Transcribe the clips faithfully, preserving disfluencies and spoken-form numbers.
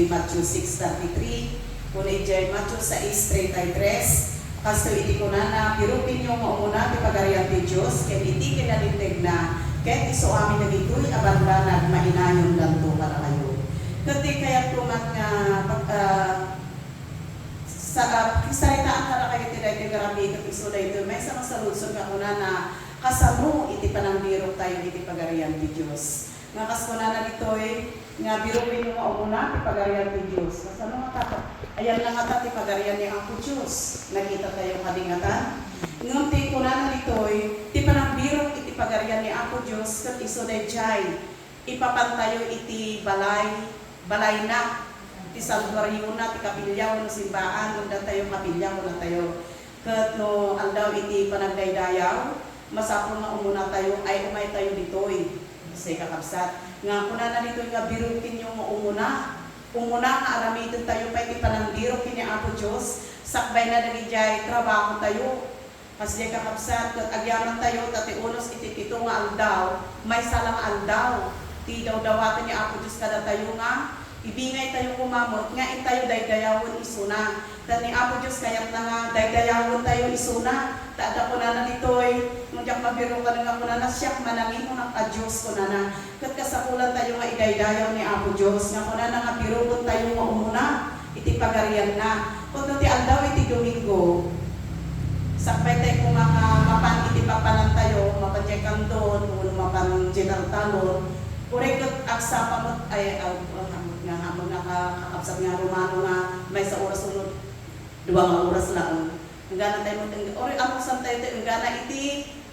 Matthew six thirty-three, wenno idiay Matthew sais treinta y tres, kastoy iti kunana, "Birokenyo nga umuna ti Pagarian ti Dios ken iti kinalintegna, ket isu amin dagitoy a banbanag mainayondanto kadakayo." Ket ti kayatko met nga pag-, ah, sa, ah, pakigsaritaan kadakayo iti daytoy nga rabii ket isu daytoy maysa nga saludsod nga kunana, kasano iti panangbiroktayo iti Pagarian ti Dios? Nga kas kunana ditoy, nga birokenyo nga umuna ti Pagarian ti Dios. Kasano ngata? Ayanna ngata ti Pagarian ni Apo Dios. Nakitatayo kadi ngatan? Ngem ti kunana ditoy, ti panangbirok iti Pagarian ni Apo Dios ket isu daydiay ipapantayo iti balay, balayna, ti santuariona, ti kapilya wenno simbaan, ngem datayo kapilya, kunatayo. Ket no aldaw iti panagdaydayaw, masapul nga umunatayo, ay, umaytayo ditoy. Kasi, kakabsat, nga kunana ditoy nga, "Birokenyo nga umuna." Umuna nga aramidentayo pay ti panangbirok ken ni Apo Dios, sakbayna dagidiay trabahotayo. Kasdiay, kakabsat, ket agyamantayo ta ti unos iti pito nga aldaw, maysa la nga aldaw ti dawdawaten ni Apo Dios kadatayo nga ibingaytayo koma met nga intayo daydayawen isuna. Ta ni Apo Dios kayatna nga daydayawentayo isuna. Ta adda kunana ditoy, no diak mabirokan nga kunana, "Siak manangimunak a Dios," kunana. Ket kasapulantayo nga idaydayaw ni Apo Dios, nga kunana nga birokentayo nga umuna iti Pagarianna. Ket no ti aldaw iti Domingo, sakbaytayo koma nga mapan iti papanantayo, mapan diay kanton, wenno mapan diay taltalon, uray ket agsapa met, ay, ag-, ag-, nga, nga, nga ka-, kakabsat nga Romano nga maysa oras wenno dua nga oras laeng. Enggana tayo met, eng-, uray amusantayo ti enggana iti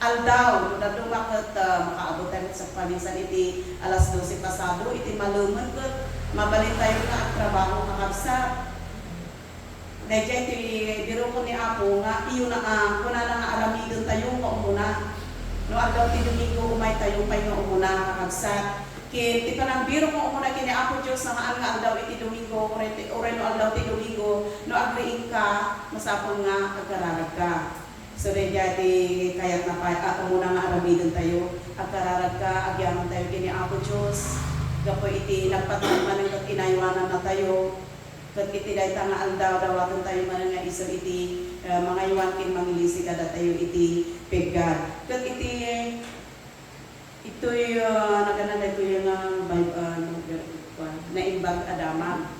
aldaw. No dadduma ket, ah, makaabot tayo met sa paminsan iti alas dose pasado, iti malemen ket mabalintayo nga agtrabaho, kakabsat. Daydiay ti birokon ni Apo nga iyo na, ah, kunana nga aramidentayo nga umuna. No aldaw ti Domingo, umaytayo pay nga umuna, kakabsat. Ket ti panangbirok nga umuna ken ni Apo Dios, saan nga aldaw iti Domingo, uray ti, uray no aldaw ti Domingo, no agriingka, masapul nga agkararagka. So, daydiay ti kayatna pay, ah, umuna nga aramidentayo, agkararagka, agyamantayo ken ni Apo Dios. Gapu iti nagpatnag manen ket inaywanannatayo, ket iti dayta nga aldaw, dawatentayo manen nga isu iti, ah, mangaywan ken mangilisi kadatayo iti peggad. Ket iti Itoy, ah, nagana daytoy nga Bi-, ah, nag-, kuan, Naimbag a Damag.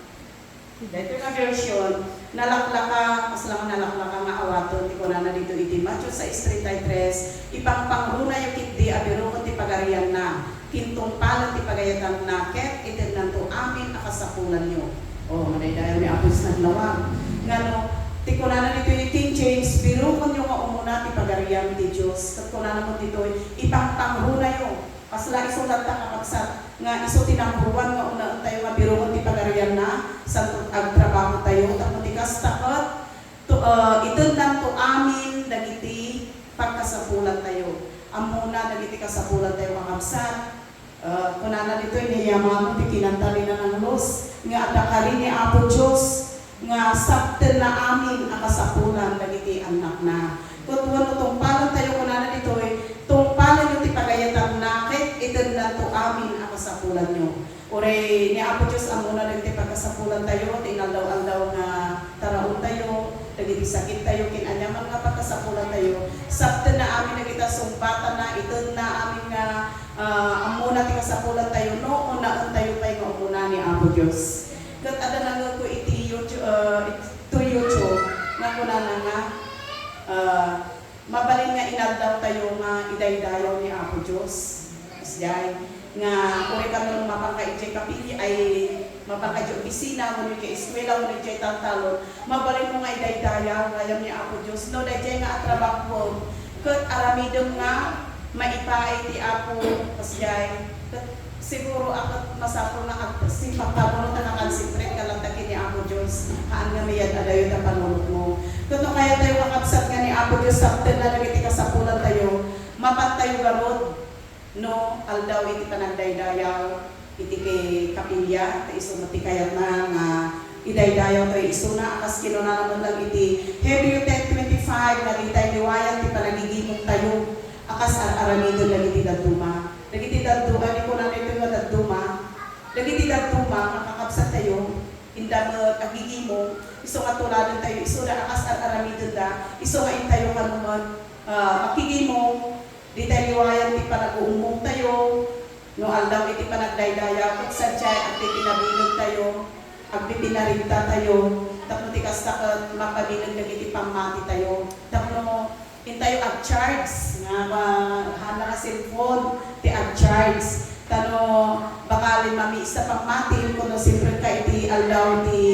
Daytoy nga version, nalaklaka, kasla nga nalaklaka nga awaten, ti kunana ditoy iti Mateo sais treinta y tres, "Ipangpangrunayo ketdi a biroken ti pagarianna, ken tungpalen ti pagayatanna, ket itednanto amin a kasapulanyo." Oh, madaydayaw ni Apo Dios naglawag. Ngano, ti kunana ditoy King James, "Birokenyo nga umuna ti Pagarian ti Dios." Ket kunana met ditoy, "Ipangpangrunayo." Kasla isu latta, kakabsat, nga isu ti number one nga unaentayo nga biroken ti Pagarianna, santo agtrabahotayo, tapno ti kasta ket, to, ah, itednanto amin dagiti pagkasapulantayo. Ammona dagiti kasapulantayo, kakabsat. Ah, kunana ditoy, niyamano ti kinanta ni Nanang Luz, nga adda kari ni Apo Dios nga sabtenna amin a kasapulan dagiti annakna. Ket wenno tungpalantayo, kunana ditoy, tungpalenyo ti pagayatanna, ket itednanto amin a kasapulanyo. Uray ni Apo Dios ammona dagiti pagkasapulantayo, ti inaldaw-aldaw nga taraontayo, dagiti sakittayo, ken aniaman nga pagkasapulantayo. Sabtenna amin dagita sungbatana, itedna amin nga, ah, ammona ti kasapulantayo, no unaentayo pay nga umuna ni Apo Dios. Ket adda nangngegko iti YouTube, ah, iti YouTube nga kunana nga, ah, mabalin nga inaldawtayo nga idaydayaw ni Apo Dios. Kasdiay, nga uray kano mapanka idiay kapili, ay, mapanka idiay opisina, wenno idiay eskuela, wenno idiay taltalon, mabalinmo nga idaydayaw gayam ni Apo Dios. No, daydiay nga atrabahuem, ket aramidem nga maipaay ti Apo, kasdiay, ket siguro a ket masapul nga agsimpag ta, wenno ta nakansimpret ka latta ken ni Apo Dios, haan nga mayad-adayo ta panunotmo. Ket no kayatyo, kakabsat, nga ni Apo Dios sabtenna dagiti kasapulantayo, mapantayo garud no aldaw iti panagdaydayaw iti ki-, kapilya, ta isu met ti kayatna nga idaydayawtayo isuna, a kas kinunana met lang iti Hebreo ten twenty-five, nga ditay liwayan ti panagigimongtayo a kas ar-aramiden dagiti dadduma. Dagiti dadduma, di kunana ito nga dadduma, dagiti dadduma nga Sa tayo, inda met agigimong, isu nga tuladentayo, isu da a kas ar-aramidenda, isu nga intayo kano met, ah, makigimong, ditay liwayan ti panag-uummongtayo, no aldaw iti panagdaydayaw, ket sadiay agpipinabilegtayo, agpipinarigtatayo, tapno ti kasta ket mapabileg dagiti pammatitayo. Tapno intayo ag-charge nga ma-, haan nga cellphone ti ag-charge. Ta no, baka limami sa pammati, kuno siyempre ka iti aldaw ti,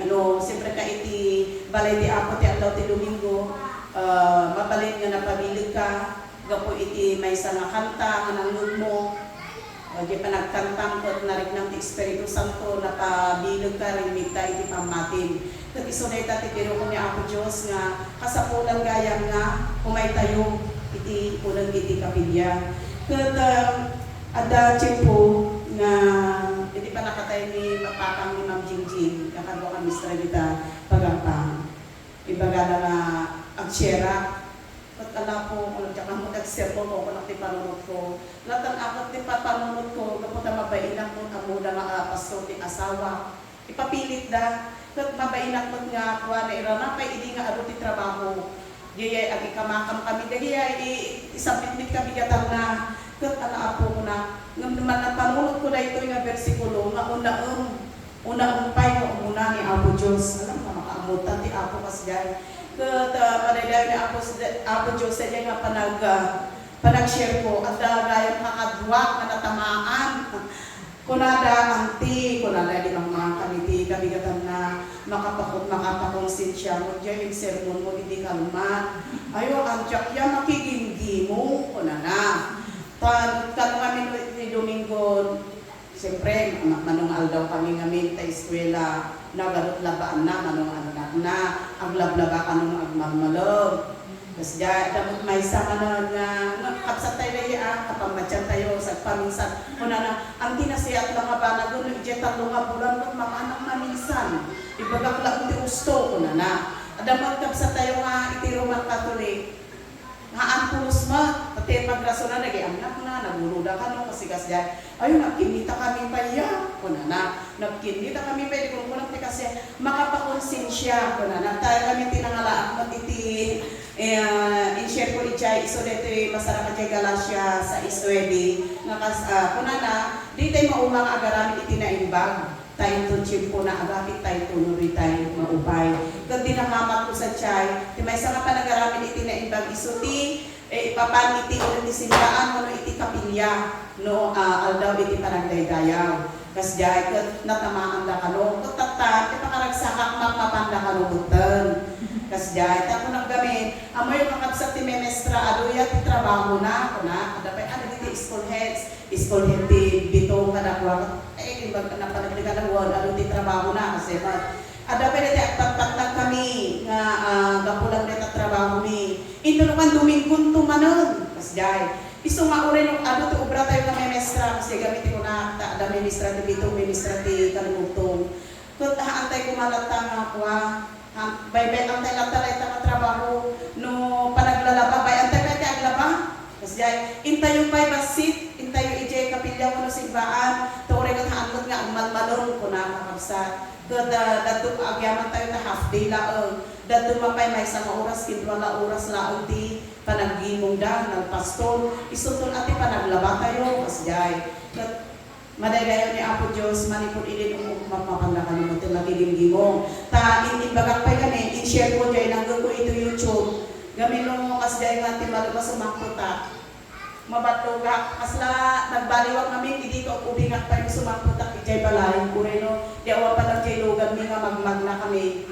ano, siyempre ka iti balay ti Apo ti aldaw ti Domingo, ah, mabalin nga napabileg ka gapu iti maysa nga kanta nga nangngegmo. O, di panagkantam ket nariknam ti Espiritu Santo, napabileg ka, rimmigta iti pammatim. Ket isu dayta ti birok ni Apo Dios nga kasapulan gayam nga umaytayo iti uneg iti kapilya. Ket, um, adda tiempo nga iti pannakatay ni Papang ni Ma'am Jingjing, nga kadua ka mistra dita Pagangpang. Ibagada nga agsiera. Ket ala, Apo, diak ammo ti agsermon, kunak ti panunotko. Latan aket ti pa-, panunotko, gapu ta mabainak met ammoda nga, ah, pastor ti asawa. Ipapilitda. Ket mabainak met nga kuana, irana pay idi nga adu ti trabaho. Dayay agikamakam kami, dayay i-, isabmitmit kami gatanna. Ket ala, Apo, kunak, ngem napanunotko daytoy nga bersikulo nga unaem. Unaem pay nga umuna ni Apo Dios. Alam nga makaammotan ti Apo kasdiay. Ket, ah, madaydayaw ni Apo, Apo Dios, sadiay nga panag-, ah, panag-share ko, adda gayam kakaduak nga natamaan. Kunada, "Auntie," kunada, "di mangmangan kami ti kabigatanna, makapakon-, makapakonsensiamo diay sermonmo idi kalman." "Ayo, antiak ya makigimgimong," kunana. Tan, kano ngamin ni Domingo, Siyempre, ma-, mano nga aldaw kami ngamin ta eskuela, nagarot labaanna, mano nga annakna, aglablaba kano nga agmalmalem. Kasdiay, adda met maysa manen nga, nga, kabsat tayo dayta, ah, kapamatian tayo, sagpaminsan, kunana, "Auntie, nasayaat la nga banagen, no idiay tallo nga bulan, ket mangaanak maminsan. Ibagak laeng ti usto," kunana. Adda met kabsat tayo nga iti Roman Catholic, Haan pulos met, ta ti pagrasonda dagiti annakna, naguroda kano, kas-, kasdiay. "Ayo, nagkinnita kami pay ya," kunana. "Nagkinnita kami pay," di kunkunak ti kasdiay, "makapakonsensia," kunana. Tayo kami ti nangalaak met iti, eh, in-share ko idiay, isu daytoy masarakan idiay Galacia sais nuebe, nga kas-, ah, kunana, "Ditay mauma nga agaramid iti naimbag." Ta inton tiempona, agapit tayo no ditay maupay. Ket di nakamatko sadiay, ti maysa nga panagaramid iti naimbag isu ti, eh, ipapan iti, iti simbahan wenno iti kapilya no, ah, aldaw iti panagdaydayaw. Kasdiay ket natamaanda kano, ket tatta, ti pakaragsakak, mapmapanda kano metten. Kasdiay, ta kunak gamin, "Ammoyo, kakabsat, ti memestra, adu ya ti trabahona," kunak, adda pay, adda dagiti school heads, School head ti Bitong kadakuada, eh, imbag, napanagdi kadakuada, adu ti trabahona, kasi met. Adda pay dayta agpatpatnag kami nga, ah, gapu lang dayta trabahomi. Inton kan Domingonto manen, kasdiay. Isu nga uray no adu ti obratayo nga memestra, kasi gamin ti kunak, ta adda memestra ti Bitong, memestra ti Kalimugtong. Ket haantay koma latta nga kua, ha, baybay-antay latta dayta nga trabaho. No panaglalaba, bay-antay pay ti aglaba. Kasdiay, intayo pay bassit, intayo idiay kapilya wenno simbaan, ta uray ket haan met nga agmalmalem, kuna, kakabsat. Ket, ah, dadduma, agyamantayo ta half day laeng. Dadduma pay maysa nga oras ken dua nga oras laeng ti panaggimongda, nalpastor. Isunton a ti panaglabatayo, kasdiay. Ket Madaydayaw ni Apo Dios, manipud idin um-, mapmapanda kano met ti makigimgimong. Ta in-, imbagak pay kami, in-share ko diay, nanggegko iti YouTube. Gamin no kasdiay nga ti malem a sumangpetak. Mabannogak, kasla nagbaliwak ngamin, idi kaubingak pay no sumangpetak idiay balay. Uray no, di awan pa lang diay luganmi nga magmagna kami.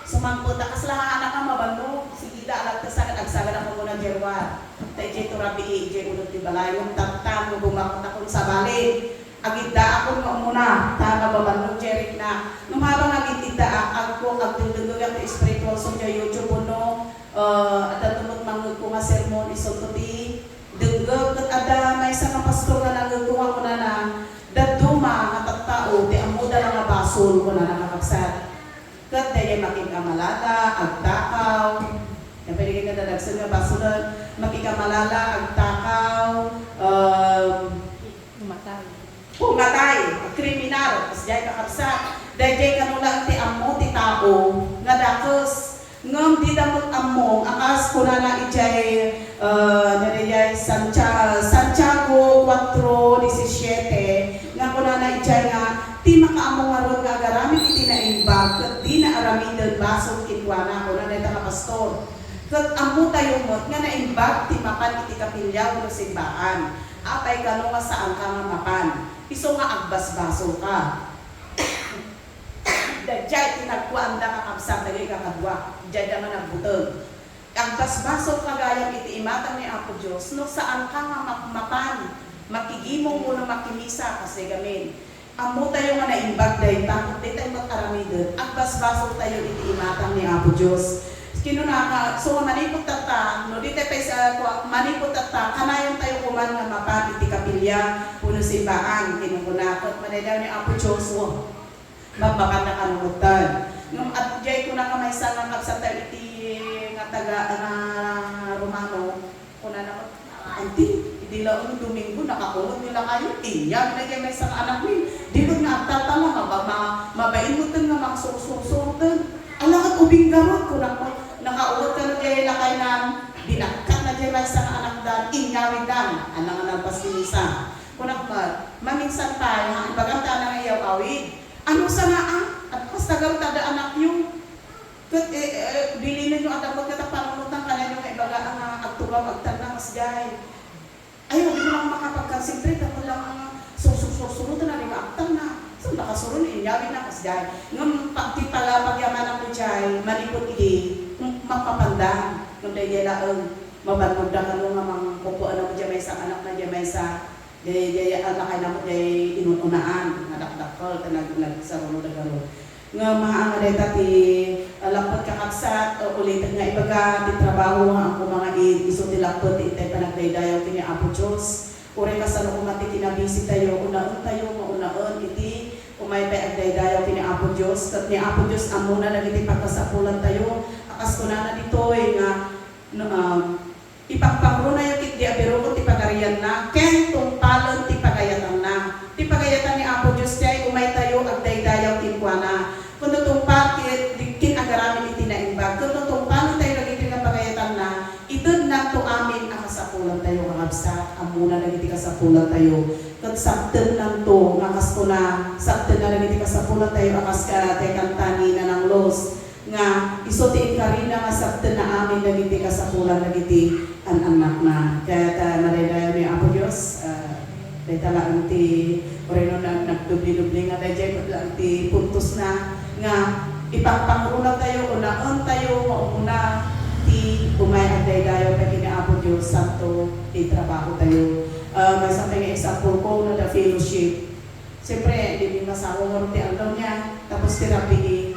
Sumangpet a kasla, anak a mabannog, sigida, alagtesa ket agsagad a kumuna diay ruar. Ta idiay to rabii, idiay uneg ti balay, ngem tatta, no bumakot a kun sabali, agiddaak kun nga umuna, ta mababannog diay riknak. Ngem habang agididdaak, agko, agdengdengngegak ti spiritual song diay YouTube wenno, eh, adda met mangngegko nga sermon, isunto ti denggem, ket adda maysa nga pastor nga nangngegko nga kunana, "Dadduma nga tattao ti ammoda la nga basol," kunana, kakabsat. Ket daydiay makikamalala, agtakaw. Yan pay dagiti nadadagsen nga basolen. Makikamalala, agtakaw, um, Umatay. pumatay, kriminal, kasdiay kakabsat. Daydiay kano laeng ti ammo ti tao nga dakes. Ngem dida met ammo, a kas kunana idiay, ah, daydiay Santia-, Santiago kuatro disisiete, nga kunana idiay nga, ti makaammo ngarud nga agaramid iti naimbag ket dina aramiden, basol kenkuana, kuna dayta nga pastor. Ket ammotayo met nga naimbag ti mapan iti kapilya wenno simbaan. Apay kano nga saanka nga mapan? Isu nga agbasbasolka. Daydiay ti nagkuanda, kakabsat, dagiti kakadua. Daydiay nga nagbuteng. Agbasbasolka gayam iti imatang ni Apo Dios no saanka nga map-, mapan, makigimong wenno makimisa, kasdiay gamin. Ammotayo nga naimbag dayta, ket dayta met aramiden, agbasbasoltayo iti imatang ni Apo Dios. Kinunana, so nga manipud tatta, no dayta pay sa, kua-, manipud tatta, kanayontayo koman nga mapan iti kapilya wenno simbaan, kinunana, ket madaydayaw ni Apo Dios, wa. Mapmapanna kano metten. Ngem adda diay kuna nga maysa nga kabsat tayo iti nga taga, nga Romano, kunana met, "Auntie, idi laeng Domingo, nakaunget ni lakayo." Inyag na diay maysa nga anakmi. Di met nga agtaltalna, maba-, ma-, mabain metten nga mangsursursurten. Ala ket ubing garud, kunak met, "Nakaunget kano diay lakaynan?" Binagkat na diay maysa nga anakdan, inyawiddan. Ala nga nalpas ti misa. Kunak met, "Maminsan pay, ha, ibagam ta nga iyaw-awid." Ano sana, ah? At basta gawid adda anakyo. Ket, eh, eh, bilinenyo a dapat ket a panunotna, kanenyo nga ibaga nga agtugaw, agtalna, kasdiay. Ayaw, di mo lang makapagkansentrate, ako lang sursur-sursurutan na, di nga agtalna. So, nakasuron, inyawid na, kasdiay. Ngem, pag, ti pala, pagyamanak mo, jay, manipud idi, mm, mapapanda. Ngem, daydiay laeng, mabannogda kano nga mangkukuan mo, jay, maysa, anak na, jay, maysa. Jay, jay, ah, lakayna met jay inun-unaan, nga dakdakkel, ta nag-, nagsaruno da garud. Ngem, haan nga dayta ti, ah, lappet kakabsat, ah, ulitek nga ibaga, ti trabaho nga ammo nga i-, isu ti lappet ti itay panagdaydayaw ken ni Apo Dios. Uray kasano koma ti kinabisitayo, unaentayo nga unaen iti umay pay agdaydayaw ken ni Apo Dios. Ket ni Apo Dios ammona dagiti pagkasapulantayo. A kas kunana ditoy nga, no, um, Ipagpangrunayo ketdi a birukon ti pagarianna ken tungpalen ti pagayatanna. Ti pagayatan ni Apo Dios jay umaytayo agdaydayaw kenkuana. Ken no tungpal ti, ti kin-agaramid iti naimbag, ken no tungpalantayo dagiti pagayatanna, itednanto amin a kasapulantayo, kakabsat. Ammona dagiti kasapulantayo. Ket sabtennanto nga kas kuna, sabtenna dagiti kasapulantayo a kas ka-, kay kanta ni Nanang Los. Nga isu ti inkarina nga sabtenna amin dagiti kasapulan dagiti an-annakna. Ket, ah, madaydayaw ni Apo Dios, ah, dayta laeng ti uraynon na nagdubli-dubli nga daydiay met laeng ti puntosna nga ipagpangrunatayo, unaentayo nga umuna ti umay agdaydayaw pay ken ni Apo Dios, santo ti trabahotayo. Ah, maysa pay nga example ko, no, the fellowship. Siyempre, di mi masawa ngarud ti aldaw niya. Tapos ti rabii,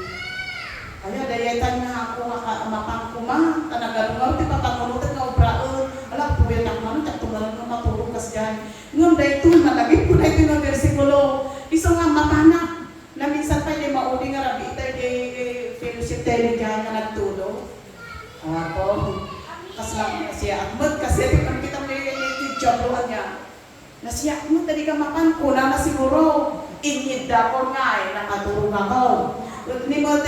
aya, daytan nga ako nga ka-, mapan koma, ta nagano ngarud ti papangulotek nga obraen. Ala, puyatak man, diak tunggal nga maturog kasdiay. Ngem daytoy, malagipko daytoy nga bersikulo. Isu nga mapanak. Naminsan pay di maudi nga rabii tayo di fellowship tayo di nga nagtulog. Apo, kasla, siya, agmet kasi, ati, pagkita mo yung, yung, yung Diablo, anya. Nasiak mo, tadi ka mapan, kunana siguro, inyidda ko nga, eh, nakaturog ako. Ni mo,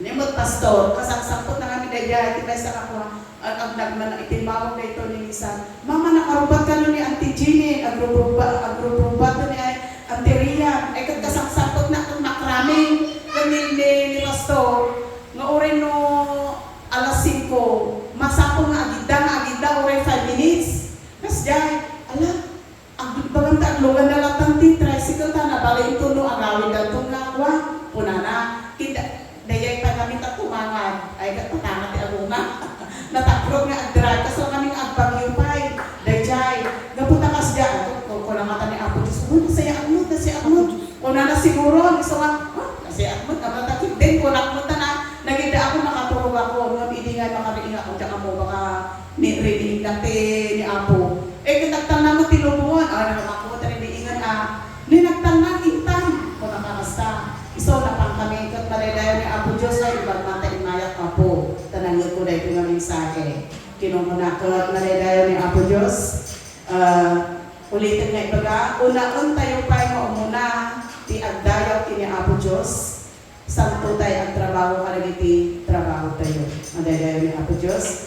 ni mo, pastor, kasaksakot na kami daydiay, ti maysa nga kua, ag-, ag-, nagman-, itimmawag daytoy ni Lisan, "Mama, nakarubat kano ni Auntie Jeannie, agrurubat, agrurubat ni Auntie Rian." Ay, ket kasaksakot na, ket makraming, ket ni, ni, ni pastor, nga uray no alas singko, masapul nga agidda, nga agidda, uray five minutes. Kasdiay, ala, ag-, ibagam ta aglugan na latan ti tricycle ta, nabali inton no agawid danton nga kua, kunana, kinda, dayay pay kami ta tumangad, ay, kat patanga ti aguma. Natakrot nga agdrive, kas kami nga agbagyo pay, dayjay, gapu ta kasdiay, ku-, ku-, kuna ngata ni Apo Dios, "Uy, nasayaat mo, nasayaat mo." Kunana siguro, ni so nga, "Ah, nasayaat mo, tama ta, kit din, kunak mo ta na, nagidda ako, nakaturog ako, ngem idi nga makariing ako, diak ammo, baka ni, riniing na ti, ni Apo." Eh, ket nagtalna met ti lubongan, ah, nagmakuha ta ni ingan, ah, ni nagtalna, intan, kunana kasta. Isu, napan kami, ket madaydayaw ni Apo Dios, ay, ibagmata, immayak, Apo, ta nangngegko daytoy nga mensahe. Kinunkunak, ket madaydayaw ni Apo Dios, ah, Uliten nga ibaga, unaentayo pay nga umuna ti agdayaw ken ni Apo Dios, santo tay agtrabaho kadagiti trabahotayo. Madaydayaw ni Apo Dios.